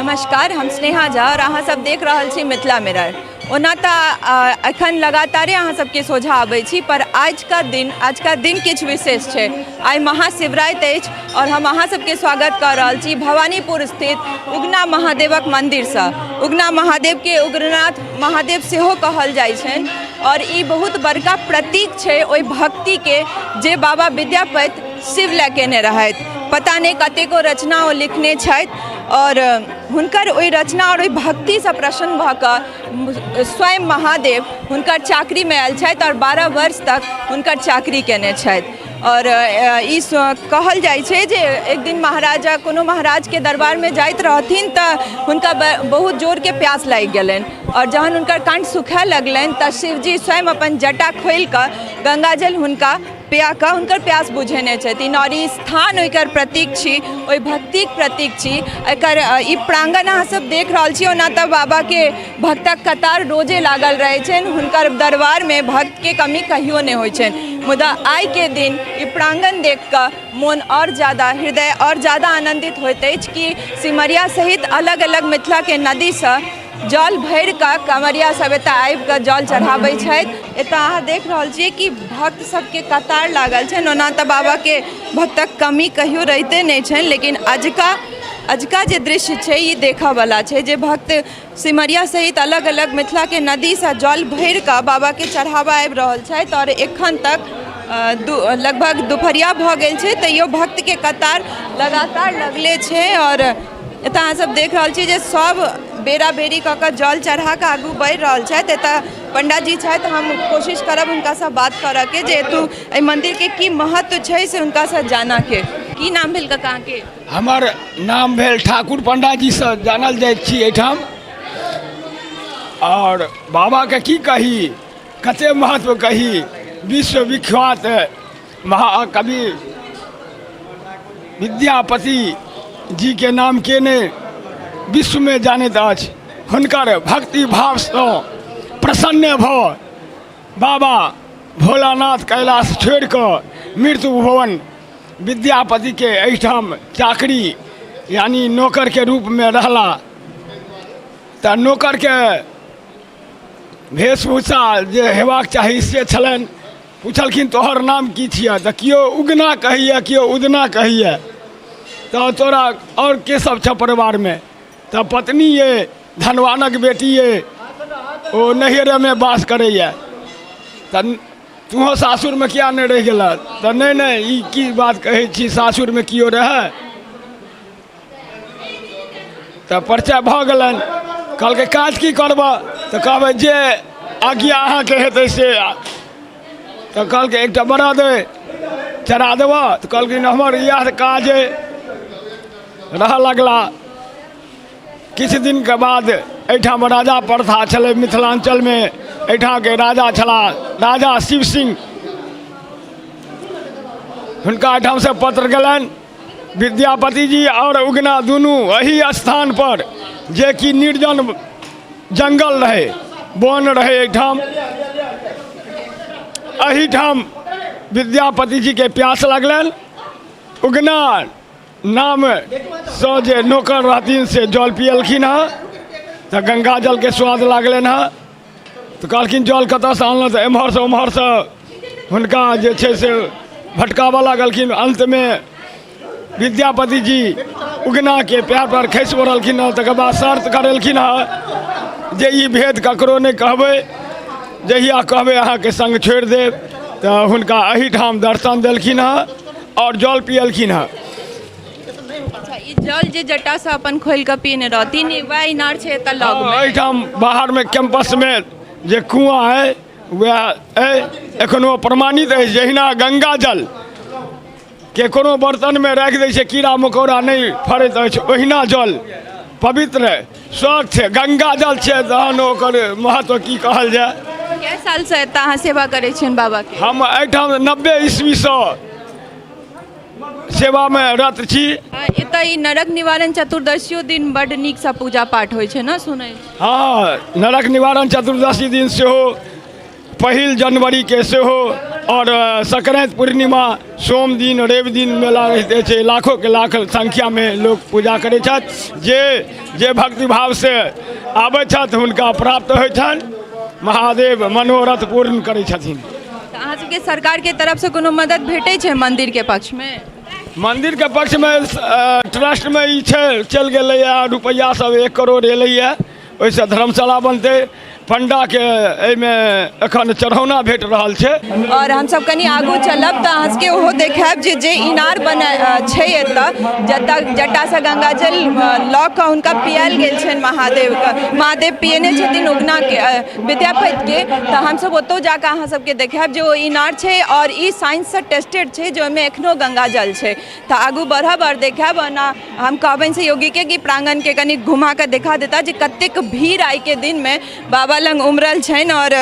नमस्कार, हम स्नेहा झा और अहाँ सब देख रहल छी मिथिला मिरर। ओना तऽ एखन लगातारे अहाँ सबके सोझा आबै छी, पर आजका दिन किछु विशेष छै। आइ महाशिवराति अछि और हम अहाँ सबके स्वागत कऽ रहल छी भवानीपुर स्थित उगना महादेवक मन्दिरसँ। उगना महादेवके उग्रनाथ महादेव सेहो कहल जाइ छनि और ई बहुत बड़का प्रतीक छै ओहि भक्तिके जे बाबा विद्यापति शिव लए केने रहथि। पता नहि कतेको रचना ओ लिखने छथि और हुनकर ओहि रचना और ओहि भक्तिसँ प्रसन्न भऽ कऽ स्वयं महादेव हुनकर चाकरीमे आयल छथि और 12 वर्ष तक हुनकर चाकरी केने छथि। और ई कहल जाइ छै जे एक दिन महाराजा कोनो महाराजके दरबारमे जाइत रहथिन तऽ हुनका बहुत जोरके प्यास लागि गेलनि और जहन हुनकर कंठ सुखाए लगलनि तऽ शिवजी स्वयं अपन जटा खोलि कऽ गङ्गाजल हुनका पिया कऽ हुनकर प्यास बुझेने छथिन। आओर ई स्थान ओकर प्रतीक छी, ओहि भक्तिक प्रतीक छी। एकर ई प्राङ्गण अहाँ सब देख रहल छी। ओना तऽ बाबाके भक्तक कतार रोजे लागल रहै छनि, हुनकर दरबारमे भक्तके कमी कहियो नहि होइ छनि, मुदा आइके दिन ई प्राङ्गण देख कऽ मोन आओर ज्यादा, हृदय आओर ज्यादा आनन्दित होइत अछि कि सिमरिया सहित अलग अलग मिथिलाके नदीसँ जल भरि कऽ काँवरिया सब एतऽ आबि कऽ जल चढ़ाबै छथि। एतऽ अहाँ देख रहल छियै कि भक्त सबके कतार लागल छनि। ओना तऽ बाबाके भक्तक कमी कहियो रहिते नहि छनि, लेकिन अजुका अजुका जे दृश्य छै, ई देखऽवला छै जे भक्त सिमरिया सहित अलग अलग मिथिलाके नदीसँ जल भरि कऽ बाबाके चढ़ाबऽ आबि रहल छथि। आओर एखन तक लगभग दुपहरिया भऽ गेल छै, तैयो भक्तके कतार लगातार लगले छै। आओर एतऽ अहाँ सब देख रहल छी जे सब बेरा बेरी कऽ कऽ जल चढ़ा कऽ आगू बढ़ि रहल छथि। एतऽ पंडाजी छथि, हम कोशिश करब हुनकासँ बात करऽके जे एतु एहि मन्दिरके की महत्व छै, से हुनकासँ जानऽके। की नाम भेल काका अहाँके? हमर नाम भेल ठाकुर, पंडाजीसँ जानल जाइत छी एहिठाम। आओर बाबाके की कही, कते महत्व कही। विश्वविख्यात महाकवि विद्यापति जीके नाम के नहि विश्वमे जानैत अछि? हुनकर भक्ति भावसँ प्रसन्न भऽ बाबा भोलानाथ कैलाश छोड़ि कऽ मृत्यु भुवन विद्यापतिके एहिठाम चाकरी यानि नौकरके रूपमे रहला। तऽ नौकरके वेशभूषा जे हेबाक चाही से छलनि। पुछलखिन, तोहर नाम की छियह? तऽ केओ उगना कहैए, केओ उदना कहैए। तऽ तोरा आओर के सब छह परिवारमे? तऽ पत्नी अइ, धनवानक बेटी अइ, ओ नैहरेमे वास करैए। तऽ तूहो सासुरमे किया नहि रहि गेलह? तऽ नहि नहि, ई की बात कहै छी, सासुरमे केओ रहै? तऽ परिचय भऽ गेलनि। कहलकै, काज की करबह? तऽ कहबै जे आज्ञा अहाँके हेतै से। तऽ कहलकै, एकटा बड़द अइ, चरा देबह? तऽ कहलखिन, हमर इएह काज अइ। रहऽ लगला। किछु दिनके बाद एहिठाम राजा प्रथा छलै मिथिलाञ्चलमे। एहिठामके राजा छलाह राजा शिव सिंह। हुनका एहिठामसँ पत्र गेलनि। विद्यापति जी आओर उगना दुनू एही स्थान पर, जेकि निर्जन जंगल रहै, वन रहै एहिठाम, एहिठाम विद्यापति जीके प्यास लगलनि। उगना नामसँ जे नौकर रहथिन से जल पियलखिन हँ, तऽ गंगा जलके स्वाद लागलनि हँ। तऽ कहलखिन, जल कतऽसँ आनलहुँ? तऽ एम्हरसँ ओम्हरसँ हुनका जे छै से भटकाबऽ लागलखिन। अन्तमे विद्यापति जी उगनाके पैर पर खसि पड़लखिन हँ। तकर बाद शर्त करेलखिन हँ जे ई भेद ककरो नहि कहबै, जहिया कहबै अहाँके सङ्ग छोड़ि देब। तऽ हुनका एहिठाम दर्शन देलखिन हँ आओर जल पियलखिन हँ। अच्छा, ई जल जे जटासँ अपन खोलि कऽ पीने रहथिन, ई वएह इनार छै एतऽ लगमे? एहिठाम बाहरमे कैंपसमे जे कुआँ अइ, वएह अइ। एखनो प्रमाणित अछि। जहिना गंगा जल के कोनो बर्तनमे राखि दै छै, कीड़ा मकोड़ा नहि फड़ैत अछि, ओहिना जल पवित्र स्वच्छ गंगा जल छै। तहन ओकर महत्व की कहल जाय? कै सालसँ एतऽ अहाँ सेवा करै छियनि बाबाके? हम एहिठाम 90 ईस्वीसँ सेवामे रत छी। एतऽ ई नरक निवारण चतुर्दशियो दिन बड्ड नीकसँ पूजा पाठ होइ छै ने, सुनै छी? हँ, नरक निवारण चतुर्दशी दिन सेहो, 1 जनवरीके सेहो आओर संक्रान्ति पूर्णिमा सोम दिन रवि दिन मेला रहिते छै। लाखोके लाख संख्यामे लोक पूजा करै छथि। जे जे भक्तिभावसँ आबै छथि, हुनका प्राप्त होइ छनि। महादेव मनोरथ पूर्ण करै छथिन। तऽ अहाँ सबके सरकारके तरफसँ कोनो मदद भेटै छै मन्दिरके पक्षमे? मन्दिरके पक्षमे ट्रस्टमे ई छै, चलि गेलैए रुपैआ सब, 1 करोड़ एलैए। ओहिसँ धर्मशाला बनतै। पण्डाके एहिमे एखन चढ़ौना भेट रहल छै। आओर हमसब कनि आगू चलब तऽ अहाँ सबके ओहो देखायब जे जे इनार बना छै एतऽ, जतऽ जटासँ गंगाजल लऽ कऽ हुनका पियायल गेल छनि महादेवके, महादेव पियने छथिन उगनाके, विद्यापतिके। तऽ हमसब ओतौ जाकऽ अहाँ सबके देखायब जे ओ इनार छै आओर ई साइंससँ टेस्टेड छै जे ओहिमे एखनो गंगाजल छै। तऽ आगू बढ़ब आओर देखायब। ओना हम कहबनि से योगीके कि प्राङ्गणके कनि घुमा कऽ देखा देता जे कतेक भीड़ आइके दिनमे बाबा लग उमड़ल छनि आओर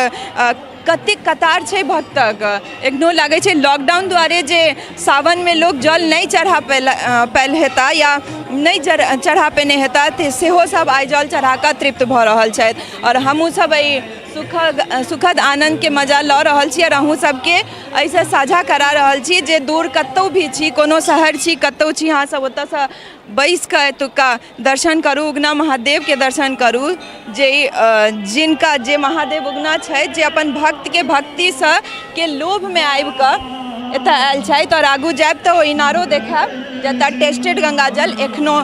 कतेक कतार छै भक्तक। एखनो लागै छै लॉकडाउन दुआरे जे सावनमे लोक जल नहि चढ़ा पायल हेता या नहि चढ़ा पेने हेता, सेहो सब आइ जल चढ़ा कऽ तृप्त भऽ रहल छथि। आओर हमहूँ सब एहि सुखद सुखद आनन्दके मजा लऽ रहल छी आओर अहूँ सबके एहिसँ साझा करा रहल छी जे दूर कतहु भी छी, कोनो शहर छी, कतहु छी, अहाँसभ ओतयसँ बैसि कऽ एतुक्का दर्शन करू, उगना महादेवके दर्शन करू, जे जिनका जे महादेव उगना छथि, जे अपन भक्तके भक्तिसँ के लोभमे आबि कऽ एतय आयल छथि। आओर आगू जायब तऽ ओ इनारो देखायब जतय टेस्टेड गङ्गाजल एखनो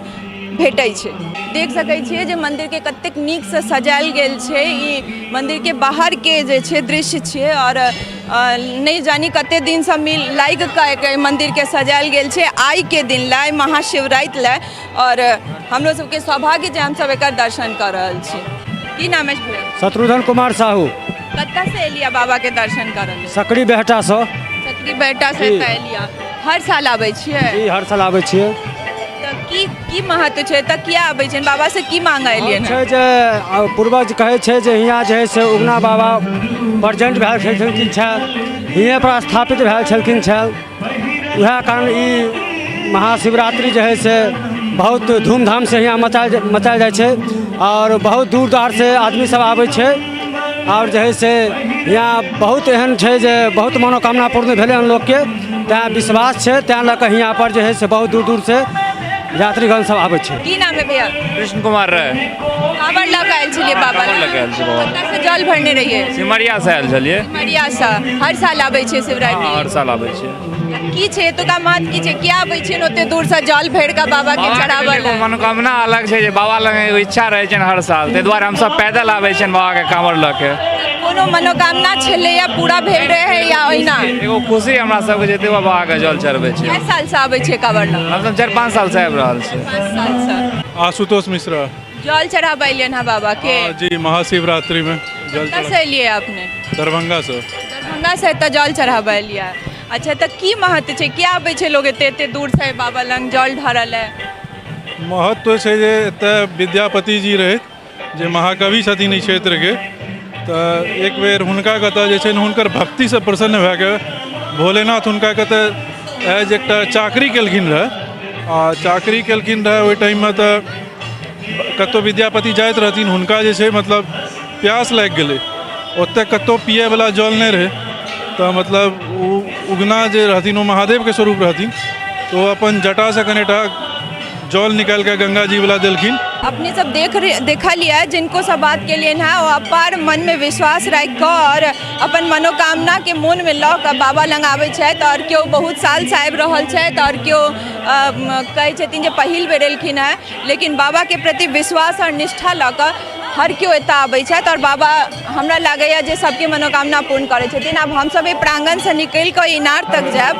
भेटै छै। देख सकै छियै जे मन्दिरके कतेक नीकसँ सजायल गेल छै। ई मन्दिरके बाहरके जे छै दृश्य छियै आओर नहि जानी कते दिनसँ मिल लागि कऽ एहि मन्दिरके सजायल गेल छै आइके दिन लए, आइ महाशिवराति लए। आओर हमरो सबके सौभाग्य जे हमसब एकर दर्शन कऽ रहल छी। की नाम अछि भैया? शत्रुघ्न कुमार साहू। कतऽसँ एलियै बाबाके दर्शन करऽ लेल? सकरी बेहटासँ। सकरी बेहटासँ एतऽ एलियै। हर साल आबै छियै? जी, हर साल आबै छियै। तऽ की की महत्व छै? तऽ किया आबै छै? बाबा से की मांगऽ एलियै? छै जे पूर्वज कहै छै जे हियाँ जे है से उगना बाबा प्रेजेंट भेल छलखिन छै, हियेँ पर स्थापित भेल छलखिन छै। उएह कारण ई महाशिवरात्रि जे है से बहुत धूमधामसँ हियाँ मचायल जाइ छै आओर बहुत दूर दराजसँ आदमी सब आबै छै। आओर जे है से हियाँ बहुत एहन छै जे बहुत मनोकामना पूर्ण भेलै हन लोकके, तैँ विश्वास छै। तैँ लऽ कऽ हियाँ पर जे है से बहुत दूर दूरसँ यात्रीगण सब आबै छै। की नाम है भैया? कृष्ण कुमार राय। कांवर लऽ कऽ आयल छलियै बाबा? कांवर लऽ कऽ आयल छी बाबा। कतऽसँ जल भरने रहियै? सिमरियासँ आयल छलियै। सिमरियासँ। हर साल आबै छियै शिवरात्रि? हँ, हर साल आबै छियै। की छै एतुका महत्व? की छै? किया आबै छियै ओते दूरसँ जल भरि कऽ बाबा के चढ़ाबऽ एगो लए? मनोकामना अलग छै जे बाबा लग एगो इच्छा रहै छनि हर साल, ताहि दुआरे हमसब पैदल आबै छियनि बाबाके कांवर लऽ के। कोनो मनोकामना छलैया, पूरा भेल रहै या ओहिना? एगो खुशी हमरा सबके जे बाबाके जल चढ़बै छियै। कए सालसँ आबै छियै कांवर लऽ? हमसब 4-5 सालसँ आबि रहल छियै। 5 सालसँ। आशुतोष मिश्रा। जल चढ़ाबऽ एलियनि हँ बाबा के? हाँ जी, महाशिवरात्रि में जल कतऽ चढ़ा। से एलियै अपने? दरभंगा से। दरभंगा से एतऽ जल चढ़ाबऽ एलियै। अच्छा, तऽ की महत्व छै? किया आबै छै लोग एते एते दूर से बाबा लग जल ढारऽ लए? महत्व छै जे एतऽ विद्यापति जी रहथि, जे महाकवि छथिन ई क्षेत्रके। तऽ एक बेर हुनका कतऽ जे छै ने हुनकर भक्तिसँ प्रसन्न भए कऽ भोलेनाथ हुनका कतऽ एज एकटा चाकरी केलखिन रहए। आ चाकरी केलखिन रहए ओहि टाइममे, तऽ कतहु विद्यापति जाइत रहथिन, हुनका जे छै मतलब प्यास लागि गेलै। ओतऽ कतहु पियैवला जल नहि रहै, तऽ मतलब ओ उगना जे रहथिन, ओ महादेवके स्वरूप रहथिन, तऽ ओ अपन जटासँ कनिटा जल निकालिके गङ्गाजीवला देलखिन। अपने सब देखलियै, जिनको सब बात केलियनि हेँ, ओ अपार मनमे विश्वास राखि कऽ आओर अपन मनोकामनाके मोनमे लऽ कऽ बाबा लग आबै छथि। आओर केओ बहुत सालसँ आबि रहल छथि आओर केओ कहै छथिन जे पहिल बेर एलखिन हेँ, लेकिन बाबाके प्रति विश्वास आओर निष्ठा लऽ कऽ हर केओ एतऽ आबै छथि आओर बाबा हमरा लागैए जे सबके मनोकामना पूर्ण करै छथिन। आब हमसब एहि प्राङ्गणसँ निकलि कऽ इनार तक जायब,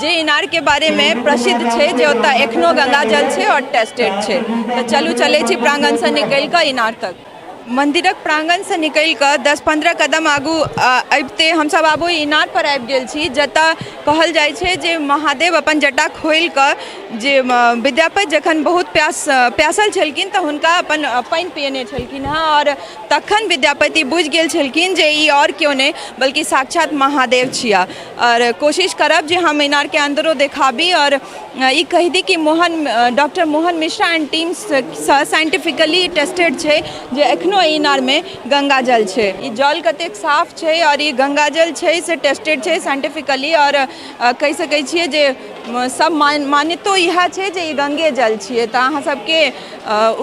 जे इनारके बारेमे प्रसिद्ध छै जे ओतऽ एखनो गङ्गा जल छै आओर टेस्टेड छै। तऽ चलू, चलै छी प्राङ्गणसँ निकलि कऽ इनार तक। मन्दिरक प्राङ्गणसँ निकलि कऽ 10-15 कदम आगू अबिते हमसब आब ओहि इनार पर आबि गेल छी, जतऽ कहल जाइ छै जे महादेव अपन जटा खोलि कऽ जे विद्यापति जखन बहुत प्यासल छलखिन तऽ हुनका अपन पानि पियेने छलखिन हँ। आओर तखन विद्यापति बुझि गेल छलखिन जे ई आओर केओ नहि बल्कि साक्षात महादेव छिया। आओर कोशिश करब जे हम इनारके अन्दरो देखाबी। आओर ई कहि दी कि Mohan doctor Mohan Mishra and team सँ साइंटिफिकली टेस्टेड छै जे एखनो एखनो एहि इनारमे गंगा जल छै। ई जल कतेक साफ छै आओर ई गंगा जल छै से टेस्टेड छै साइंटिफिकली, आओर कहि सकै छियै जे सब मान्यतो इएह छै जे ई गंगे जल छियै। तऽ अहाँ सबके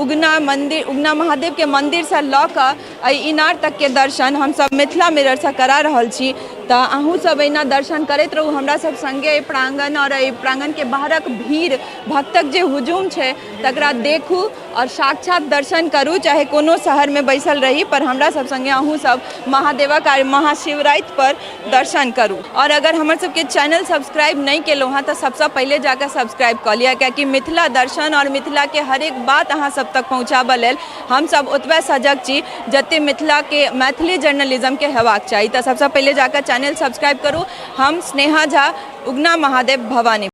उगना मन्दिर, उगना महादेवके मन्दिरसँ लऽ कऽ एहि इनार तकके दर्शन हमसब मिथिला मिररसँ करा रहल छी। तऽ अहूँ सब एहिना दर्शन करैत रहू हमरा सब सङ्गे। एहि प्राङ्गण आओर एहि प्राङ्गणके बाहरक भीड़, भक्तक जे हुजूम छै तकरा देखू आओर साक्षात दर्शन करू। चाहे कोनो शहरमे बैसल रही, पर हमरा सब सङ्गे अहूँ सब महादेवक आइ महाशिवराति पर दर्शन करू। आओर अगर हमर सबके चैनल सब्सक्राइब नहि केलहुँ हँ तऽ सबसँ पहिले जाकऽ सब्सक्राइब कऽ लिअ, कियाकि मिथिला दर्शन आओर मिथिलाके हरेक बात अहाँ सब तक पहुँचाबऽ लेल हमसब ओतबे सजग छी जते मिथिलाके मैथिली जर्नलिज्मके हेबाक चाही। तऽ सबसँ पहिले जाकऽ चैनल सब्सक्राइब करू। हम स्नेहा झा, उगना महादेव, भवानी।